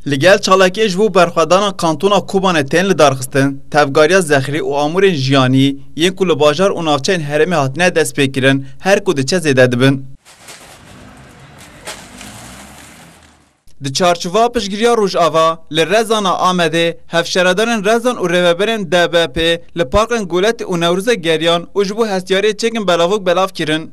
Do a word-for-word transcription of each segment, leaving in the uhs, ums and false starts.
Li gel çalakiyên ji bo berxwedana kantona Kobanê tên lidarxistin, tevgariya zexrî û amûrên jiyanî yên ku li bajar û navçeyên herêmê hatine destpêkirin, her ku diçe zêde dibin. Di çarçova piştgiriya Rojava, li Rezana Amedê, hevşaredarên Rezan û rêveberên D B P li parkên Goletê û Newrozê geriyan û ji bo hestiyariyê çekên belavok belav kirin.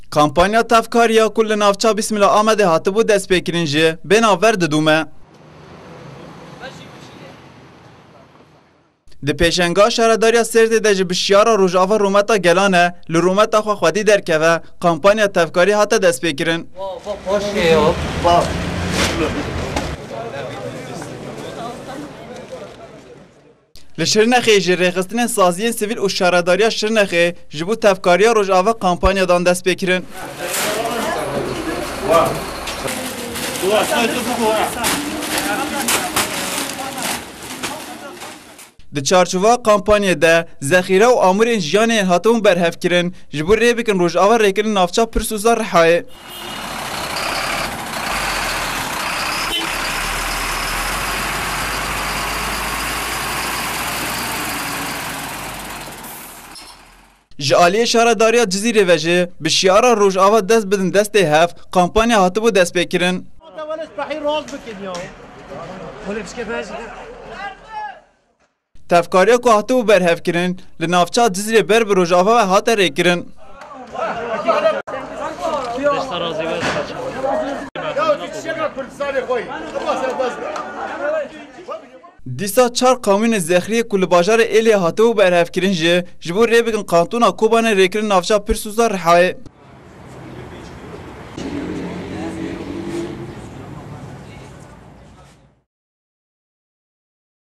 Kampanya tevkariya ku li navça Bismillah Amedê hatibû destpêkirin jî bê navber didûme. Di pêşenga şaredariya Sêrtê de jî bi şiyara Rojava rûmeta gelan e, li rûmeta xwe xwedî derkeve, kampanya tevkarî hate destpêkirin. Li Şirnexê jî rêxistinên saziyên sivîl û şaredariya Şirnexê ji bo tevkariya Rojava kampanyadan destpêkirin. Di çarçova kampanyê de zexîre û amûrên jiyanê yên hatibûn berhevkirin, ji bo rê bikin Rojava rêkirin navça Pirsûsa Rihayê. Ji aliyê Şaredariya Cizîrê ve jî bi şiara Rojava dest bidin destê hev kampanya hatibû destpêkirin. Tevkariya ku hatibû berhevkirin, li navça Cizrê ber bi Rojava ve hate rêkirin. Dîsa çar kamyonên zexriyê ku li bajarê Êlihê hatibû berhevkirin jî ji bo rê bikin kantona Kobanê rêkirin navça Pirsûsa Rihayê.